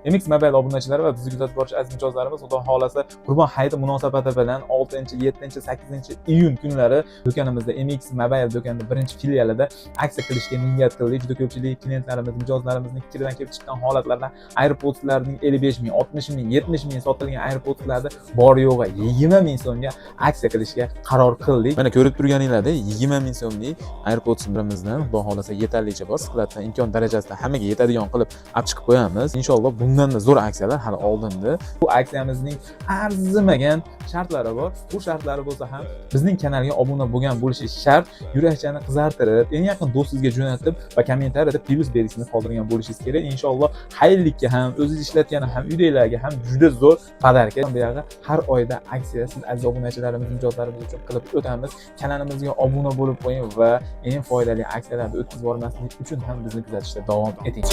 MX Mobile obunachilari va bizni kuzatib borish aziz mijozlarimiz, Xudo xohlasa, Qurbon hayiti munosabati bilan 6, 7, 8 iyun kunlari do'konimizda, MX Mobile do'konida birinchi filialida aksiya qilishga niyat qildik. Juda ko'pchilik klientlarimiz, mijozlarimizning fikridan kelib chiqqan holatlardan AirPodslarning 55 ming, 60 ming, 70 ming sotilgan AirPodslarni bor yo'g'i 20 ming so'mga aksiya qilishga qaror qildik. Mana, ko'rib turganinglardek, 20 ming so'mlik AirPods'larimizdan, Xudo xohlasa, yetarlicha bor. Skladdan imkon darajasida hammaga yetadigan qilib olib chiqib qo'yamiz. Inshaalloh, bundanda zo'r aksiyalar hali oldinda. Bu aksiyamizning arzimagan shartlari bor. Bu shartlari bo'lsa ham, bizning kanalga obuna bo'lgan bo'lishi shart. Yurakchani qizartirib, eng yaqin do'stingizga jo'natib va kommentariyada plyus belgisini qoldirgan bo'lishingiz kerak. Inshaalloh, xayrlikka ham, o'zingiz ishlatgani ham, uydagilarga ham juda zo'r подарка. Bu yog'i har oyda aksiya siz, aziz obunachilarimiz, mijozlarimiz uchun qilib o'tamiz. Kanalimizga obuna bo'lib qo'ying va eng foydali aksiyalarni o'tkazib yubormaslik uchun ham bizni kuzatishda davom eting.